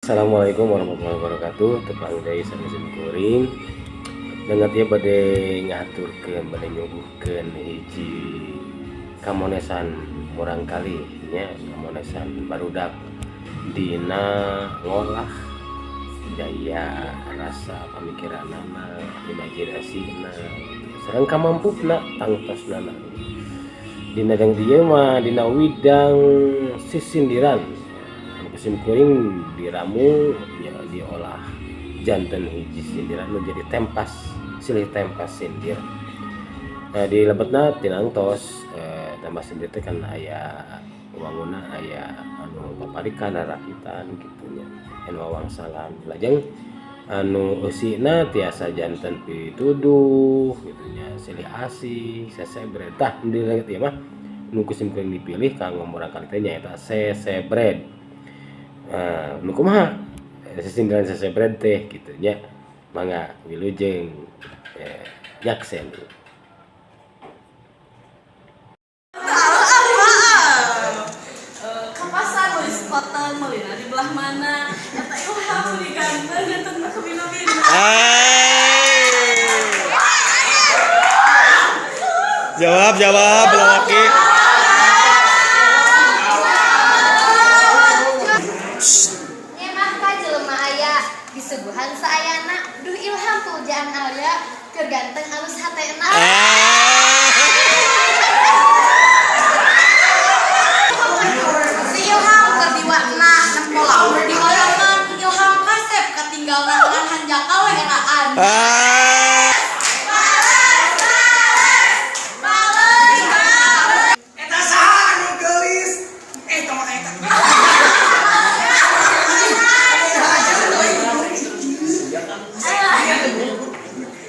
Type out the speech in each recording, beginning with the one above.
Assalamualaikum warahmatullahi wabarakatuh. Tepang deui sareng sim kuring. Danget ieu bade ngahaturkeun, bade nyuguhkeun hiji kamonesan murangkalih nya, kamonesan barudak dina ngolah daya rasa pamikiranana, imajinasina gitu. Sareng kamampupna tangtosna. Dina danget ieu mah dina widang sisindiran. Sim kuring diramu ya diolah janten hiji sindiran menjadi tempas silih tempas sindir. Nah, di lebetna tinangtos tempas sindir teh kan aya wanguna, aya anu paparikan rakitan kitu nya, anu wawangsalan lajeng anu eusina tiasa janten pituduh kitu nya, silih asih sesebret. Tah di lebet ieu mah nu ku sim kuring dipilih kanggo murangkalih teh nyaeta sesebret. Nu kumaha sisindiran sesebret teh kitu nya, mangga wilujeng nyakseni. Ka pasar meuli cotton meulina di belah mana? Eta Ilham meuli ganteng ganteng mah kabina-bina. Jawab, jawab, lelaki. Ngemah ka jelema aya disuguhan saayana, duh Ilham pujaan Alia keur ganteng alus hatena. Si Ilham keur diwakna nempo laur di oyangan, Ilham kasep katinggalna ngan hanjakal we etaan. Eta saha anu geulis? Tong eta.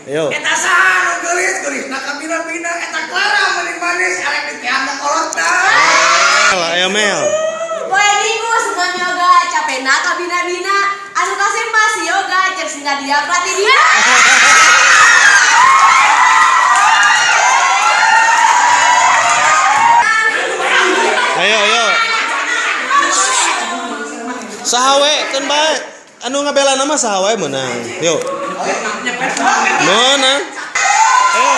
Ayo. Eta saha anu geulis? Geulisna kabina-bina. Eta Clara meni manis arek ditiang kolotna. Ayo Mel. Poe Minggu senam yoga capena kabina-bina, anu kasep mah si yoga cek si Nadia Pratidia. Ayo, ayo. Saha we keun bae. Anu ngabela nama saha wae meunang. Yuk. Meunang. Ayo.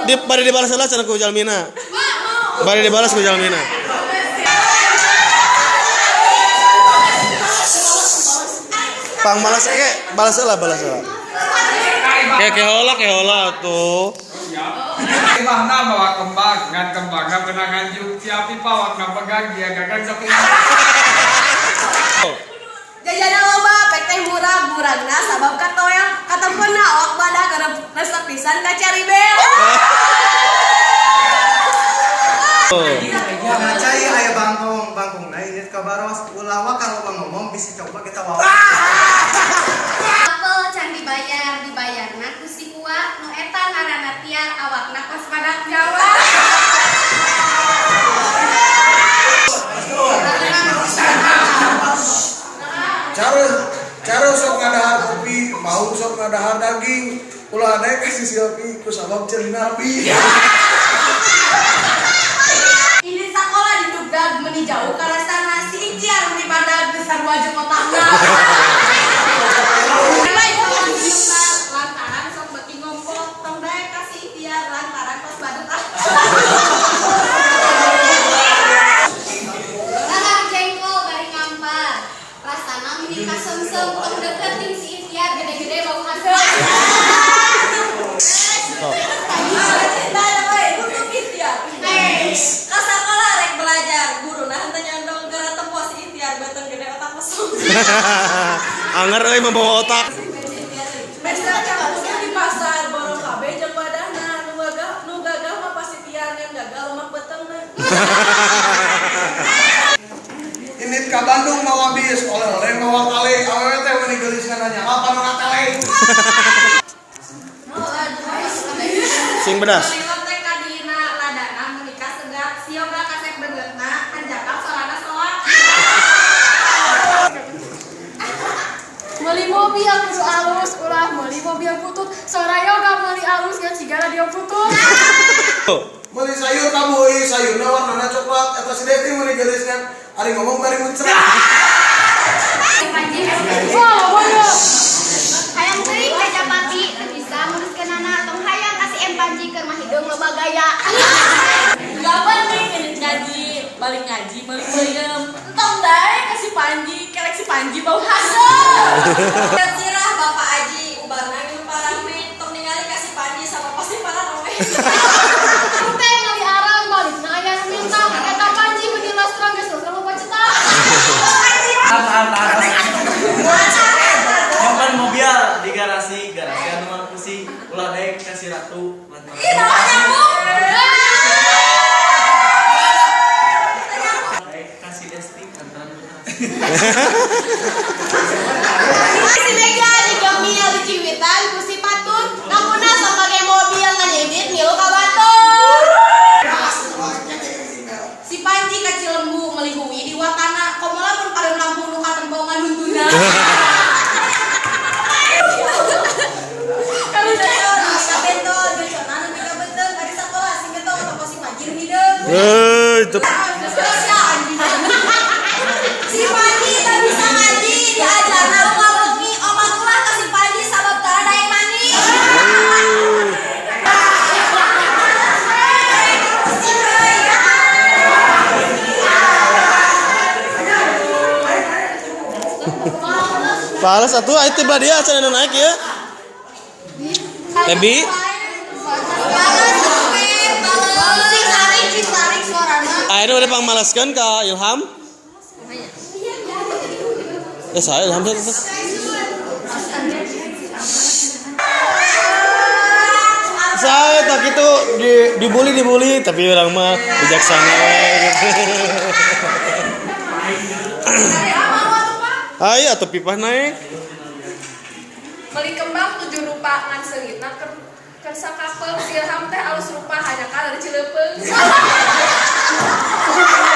Di bari dibalas heula cenah ku Jalmina. Bari dibalas ku Jalmina. Pang balas ke, balas heula, balas heula. Ke kehola kehola tuh. Imahna mawa kembang, ngan kembangna beunang nganjuk, siapi pawangna pegang, dia gagang sapu. Jajanan loba pek teh murah muragna sabab katoel katempona awak badah keur resep pisan ka Caribel. Ngacai aya bangkong, bangkongna ini ka baros. Ulah wa kalau bang ngomong bisa coba kita wawa. Apel can dibayar, dibayarna ku si Uwa nu eta ngaranna Tiar awakna kos badak Jawa. Cara sok ngadahar kopi, mau sok ngadahar daging, ulah naik ka si Silpi ku sabab ceulina rapi. Ini sekolah diduga meni jauh karena sana si Ikhtiar meni badag besar wajah otakna. Lain salah hijina lantaran sok beuki ngompol tong daek ka si Ikhtiar lantaran kos badut ah. Lahar jengkol bari ngampar. Rasana meni kasemsem tong deket jeung si Ikhtiar gede-gede bau haseum. Cinta ada we untuk Ikhtiar. Ka sakola rek belajar, guruna henteu nyandong gara tempo si Ikhtiar beuteung gede otak mesum. Anger euy membawa otak. Mesra cangkul di pasar borong kabeh jeung wadahna, nu gagah mah pasti Tiar ngan gagal lemak beuteungna. Indit ka Bandung mawa bis, oleh-oleh mawa kale, awewe teh meuni geulis nanya apa nu kale. Sing bedas. Lewat teh ka dina ladana meuni kasegak, sioga kasep beungeutna hanjakal sorana soak. Meuli mobil kudu alus, ulah meuli mobil butut. Sora yoga meuli alus ngan siga radio butut. Meuli sayur ka Bu Euis, sayurna warnana coklat. Eta si Desti meuni geulis kan. Ari ngomong bari muncrat. Wah, bodoh. Hayang teuing ka Japati teu bisa nguruskeunana, tong hayang ka si M Panji keur mah hideung loba gaya. Gaban nih ngaji, balik ngaji, balik peuyeum. Entong dae ka si Panji, kerek si Panji bau haseum. Sirah Bapak Aji, ubarna ngilu parame, tong ningali ka si Panji sama pasti parame. Teh ngali arang balikna aya nu minta, eta Panji meuni lastrang geus lastrang loba cetak. Tahan, tahan, nyimpan mobil di garasi, garasi anu markusi, ulah daek ka si ratu lantaran. Ih, naon nyambung? Daek ka si Desti lantaran putra. Si Mega digemil diciwitan ku si Patun, ngakuna sok make mobil nganyedit ngilu ka batur. Si Panji ka Cilembu meuli hui di Watana, komo lamun pareum lampu nu katempongan huntuna. Kalucaon ka bento jocona nepi ka beuteung ari sakola sing getong toko si Panji nu hideung. Eh, itu. Si Panji tak bisa ngaji, diajarna unggal wengi, omat ulah ka si Panji sabab tara daek mandi. Balas atuh aya teh belah dia acan anu naik ya. Tebi. Cing tarik, cing tarik suarana. Akhirnya udah pangmalaskeun ka Ilham. Eh, saya Ilham saya tetep. Saya tak gitu di dibully dibully tapi orang mah bijaksana we gitu. Ayo atuh pipah naik. Meuli kembang tujuh rupa ngan seungitna keur keur sakapeung, si Ilham teh alus rupa hanjakal dari Cileupeung.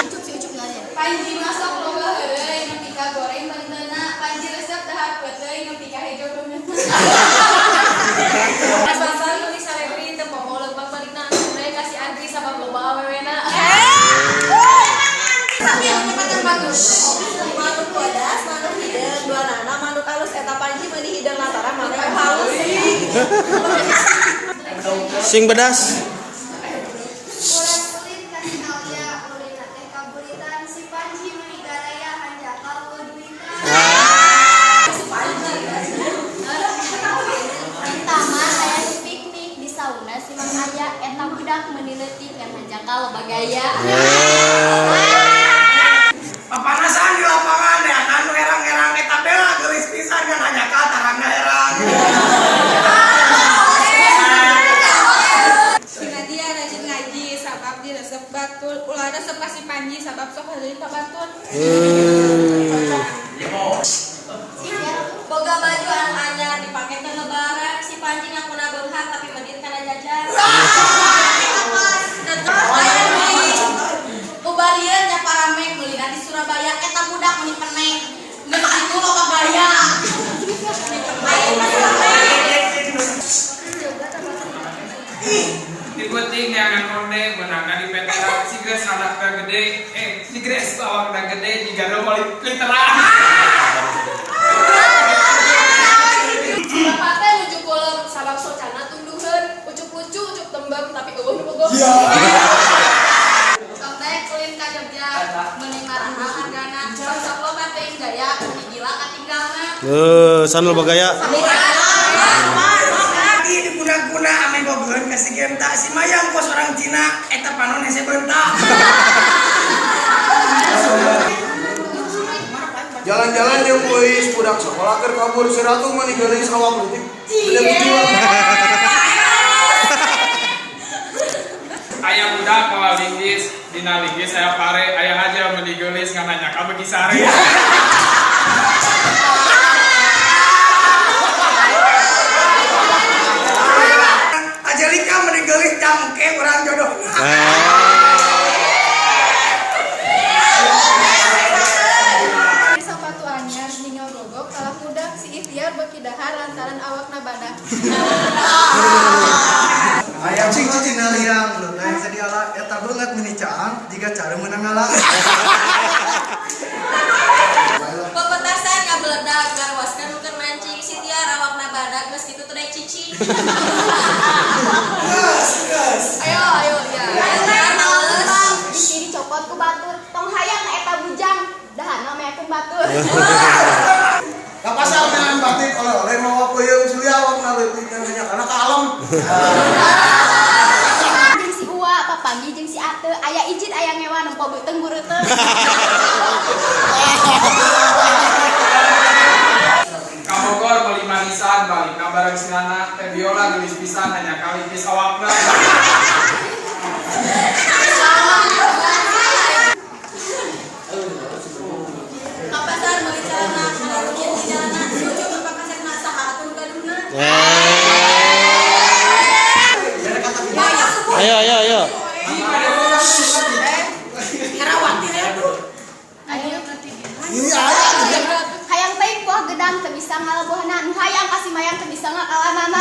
Ucup si Ucup nanya. Panji masuk loba heureuy nepi ka goreng benteuna, Panji resep dahar peuteuy nepi ka hejo beungeutna. Pasar meuli sarebri teu poho leumpang balikna asup ka si Andri sabab loba awewena. Manuk bodas, manuk hideung, dua nana, manuk halus, eta Panji meuni hideung lantaran manuk halus. Sing bedas. Urang ulin ka si Alia, ulinna teh kaburitan, si Panji meuni garaya hanjakal duitan. Di taman aya nu piknik di sauna si Mang Aya, eta budak meuni leutik ngan hanjakal loba gaya. Papanasan di lapangan ya anu herang-herang eta bela geulis pisan kan hanjakal tarangna herang. Si Nadia rajin ngaji sabab diresep batur, ulah resep ka si Panji sabab sok heureuy ka batur. Boga baju anu anyar dipake ke lebaran, si Panji ngakuna beunghar tapi medit kana jajan. Ubarieun nya paramek meulina di Surabaya, eta budak meuni penek. Geus kitu loba gaya. Di penting neangan konde meunangna di veteran si Grace anakna gede, eh si Grace awakna gede jiga meuli literan. Bapak teh nuju kulem sabab socana tunduheun, ucup lucu ucup tembem tapi eueuh nu bogoh. Sok teh ulin ka Jogja meuni marahal hargana, sok loba teuing gaya meuni gila katinggalna. Eh, san loba gaya. Di diguna-guna ame bogoheun ka si Genta, si Mayang kos orang Cina eta panon hese beunta. Jalan-jalan jeung Euis budak sekolah keur kabur si Ratu meuni geulis awak leutik. Beda bujur. Aya budak mawa linggis, dina linggis aya pare, aya aja meuni geulis ngan nanya ka beuki sare. Ajelika meuni geulis cangke urang jodohna. Sapatu anyar ninggal gogok kalah mudah si Ikhtiar beuki dahar lantaran awakna badak. Ayam cing cicing liang, lu naik sedih. Pepetasan ngabeledag ngaruaskeun nu keur mancing si Tiar awakna badag geus kitu teu daek cicing. Ayo ayo ya. Ayo Tiar males. Diciri copot ku batur, tong hayang ka eta bujang, dahana meakeun batur. Ka pasar meunang batik oleh-oleh mawa peuyeum si Lia awakna leutik ngan hanya karena ka alam. Jeung si Uwa papanggih jeung si Ate, aya ijid aya ngewa nempo beuteung bureuteuh. Ka Bogor meuli manisan balikna bareng si Nana teh Biola geulis pisan hanya kalipis awakna. Ka pasar meuli calana ngarunyit di jalanan si Ucu bapak kasetna saha atuh nu gaduhna. Ayo ayo ayo. Ini aya. Hayang teuing buah gedang teu bisa ngalebohna, nu hayang ka si mayang teu bisa ngakalanana.